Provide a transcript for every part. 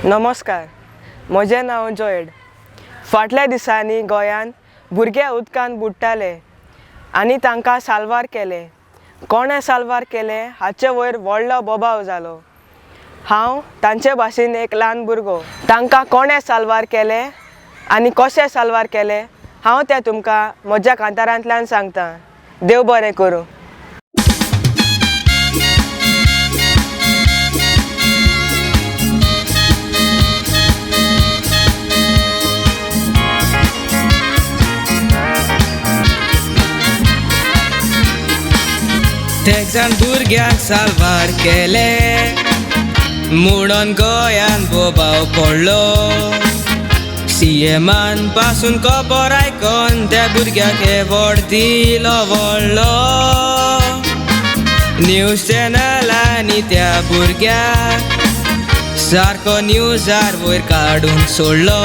नमस्कार, म्हजें नांव जोएड. फाटल्या दिसांनी गोंयांत भुरगे उदकांत बुडटाले आनी तांकां साल्वार केले. कोणें साल्वार केले हाचे वयर व्हडलो बोबाव जालो. हांव तांचे भाशेन एक ल्हान भुरगो. तांकां कोणें साल्वार केले आनी कशें साल्वार केले हांव तें तुमकां म्हज्या कांतारांतल्यान सांगता. देव बरें करूं. तेगजाण भुरग्यांक साल्वार केले म्हणून गोंयान बोबाव पडलो. सीएमान पासून खबर आयकोन त्या भुरग्याक एवॉर्ड दिलो व्हडलो. न्यूज चॅनलांनी त्या भुरग्याक सारको न्यूजार वयर काडून सोडलो.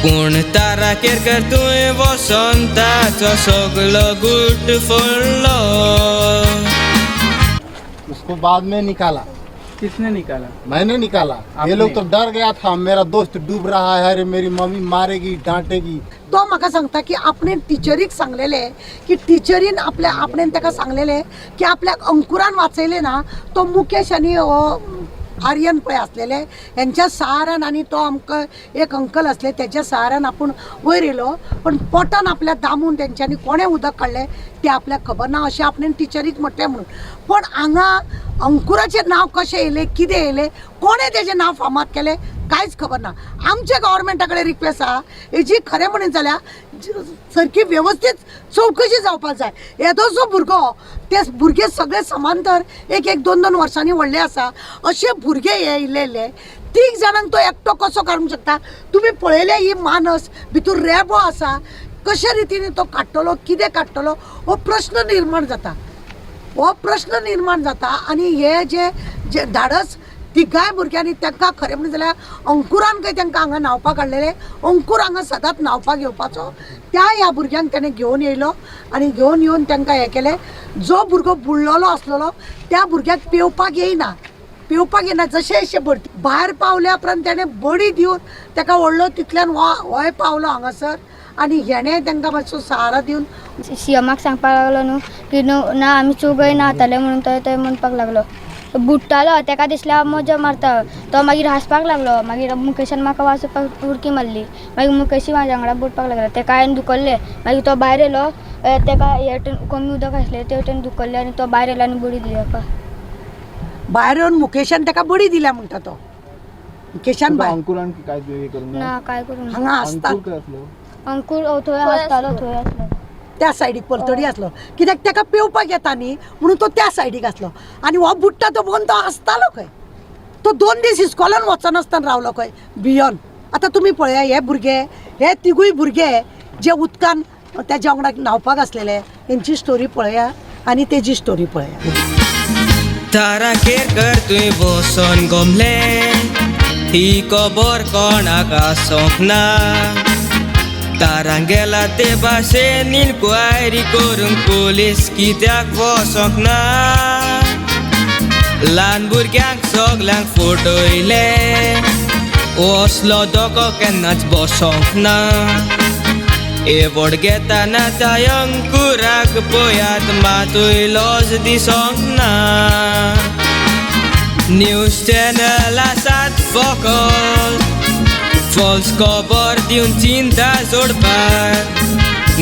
पूण तारा केरकर तुवें वचोन ताचो सगलो गुट फोडलो. उसको बाद में निकाला. किसने निकाला? मैंने निकाला. ये लोग तो डर गया था, मेरा दोस्त डूब रहा है, अरे मेरी मम्मी मारेगी डांटेगी. तो म्हाका सांगता की आपणे टिचरीक सांगलेले की टिचरीन आपल्या आपणेन ताका सांगलेले की आपल्याक अंकुरान वाचयले ना तो मुकेश आनी हो आर्यन पळय आसलेले हेंच्या सहारान आनी तो आमकां एक अंकल आसले तेच्या सहारान आपूण वयर येयलो, पण पोटान आपल्या दामून तेंच्यांनी कोणें उदक काडलें तें आपल्याक खबर ना अशें आपणेन टिचरीक म्हटलें म्हणून. पण हांगा अंकुराचें नांव कशें येयलें, कितें येयलें, कोणें तेजें नांव फामाद केलें कांयच खबर ना. आमच्या गव्हर्मेंटा कडेन रिक्वेस्ट आहा हेजी खरें म्हणीत जाल्यार सारकी वेवस्थीत चवकशी जावपाक जाय. येदो जो भुरगो ते भुरगे सगळे समांतर एक एक दोन दोन वर्सांनी व्हडले आसा अशे भुरगे हे इल्ले तीग जाणांक तो एकटो कसो काडूंक शकता? तुमी पळयले ही मानस भितूर रेबो आसा, कशे रितीन तो काडटलो, कितें काडटलो हो प्रश्न निर्माण जाता. हो प्रश्न निर्माण जाता आनी हे जे जे धाडस तिगाय भुरग्यांनी तांकां खरें म्हणलें जाल्यार अंकुरान खंय तांकां हांगा न्हांवपाक हाडलेलें. अंकूर हांगा सदांच न्हांवपाक येवपाचो, त्या ह्या भुरग्यांक तेणें घेवन येयलो आनी घेवन येवन तांकां हें केलें. जो भुरगो बुडलेलो आसलेलो त्या भुरग्याक पेंवपाक येयना, पेंवपाक येना जशें जशें भरती भायर पावल्या उपरांत तेणें बडी दिवन ताका व्हडलो, तितल्यान होय पावलो हांगासर आनी हेणें तांकां मातसो सहारा दिवन सीएमाक सांगपाक लागलो न्हू की न्हू ना आमी चौगय न्हाताले म्हणून तो थंय म्हणपाक लागलो. बुडटालो तेका दिसलें हांव मजा मारता, तो मागीर हांसपाक लागलो. मागीर मुकेशान म्हाका वाचोवपाक उडकी मारली, मागीर मुकेशूय म्हाज्या वांगडा बुडपाक लागलो. तेका हांवें धुकल्लें, मागीर तो भायर येयलो, तेका हे वटेन कमी उदक आसलें ते वटेन धुकल्लें आनी तो भायर येयलो आनी बुडी दिली ताका. भायर येवन मुकेशान ताका बडी दिल्या म्हणटा तो. मुकेशान भायर अंकुरान काय करूंक ना काय करूंक हांगा आसता अंकूर थंय आसतालो, थंय आसलो त्या सायडीक पलतडी आसलो कित्याक ताका पेंवपाक येता न्ही म्हणून तो त्या सायडीक आसलो. आनी हो बुडटा तो पळोवन तो आसतालो खंय, तो 2 दीस इस्कॉलान वचनासतना रावलो खंय भियोन. आतां तुमी पळया हे भुरगे, हे तिगूय भुरगे जे उदकान तेज्या वांगडा न्हांवपाक आसलेले हेंची स्टोरी पळया आनी तेजी स्टोरी पळया. तारा केरकर तुवें वचोन गोमले ही खबर कोणाक आसोंक ना. तारां गेला ते भाशेन इन्क्वायरी करूंक पुलीस कित्याक वचोंक ना. ल्हान भुरग्यांक सगल्यांक फटयले असलो धोको केन्नाच बसोंक ना. एवॉर्ड घेतना त्या अंकुराक पळयात मातूय लॉज दिसोंक ना. न्यूज चॅनल आसात फकत फॉल्स खबर दिवन चिंता सोडपाक.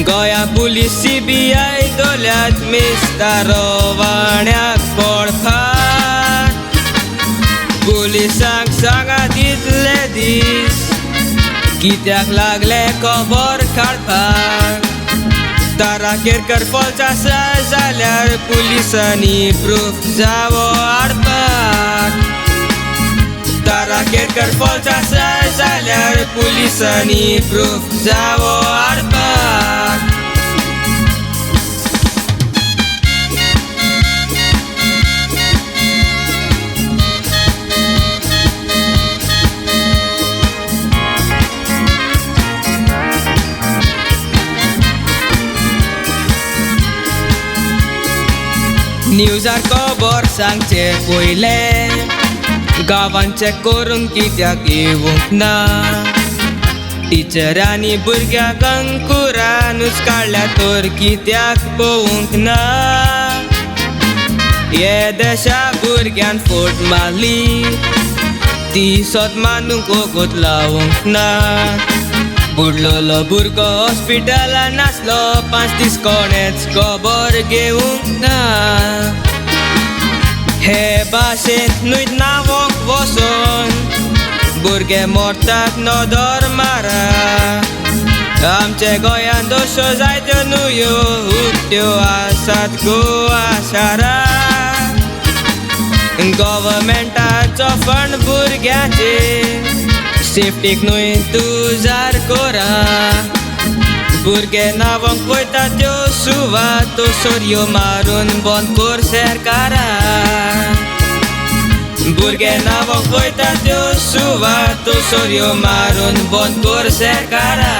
गोंया पुलीस सीबीआय दोल्यात मिस्तारो वाण्याक पडपाक. पुलिसांक सांगा तितले दीस कित्याक लागले खबर काडपाक. तारा केरकर फॉल्स आसा जाल्यार पुलिसांनी प्रूफ जावो हाडपाक. तारा केरकर फॉल्स आसा जाल्यार पुलिसांनी प्रूफ जावो हाडपाक. न्यूजार खबर सांगचे पयलें गांवान चॅक करूंक कित्याक येवंक ना. टिचरांनी भुरग्याक अंकुरानूच काडल्या तर कित्याक पळोवंक ना. हे देशा भुरग्यान फोट मारली ती सोद मानूंक वगत लावंक ना. बुडलोलो भुरगो हॉस्पिटलान नासलो 5 दीस कोणेच खबर घेवंक ना. हे भाशेंत न्हय नांवक वचोन भुरगे मरतात नदर मारा. आमच्या गोंयांत अश्यो जायत्यो न्हंयो उकत्यो आसात गोवा शारा. गव्हर्मेंटाचो फंड भुरग्याचे सेफ्टीक न्हय तुजार कोरा. भुरगे न्हावंक वयता त्यो सुवातो सरयो मारून बंद कर सरकारा. भुरगे न्हावंक वयता त्यो सुवातो सरयो मारून बंद कर सरकारा.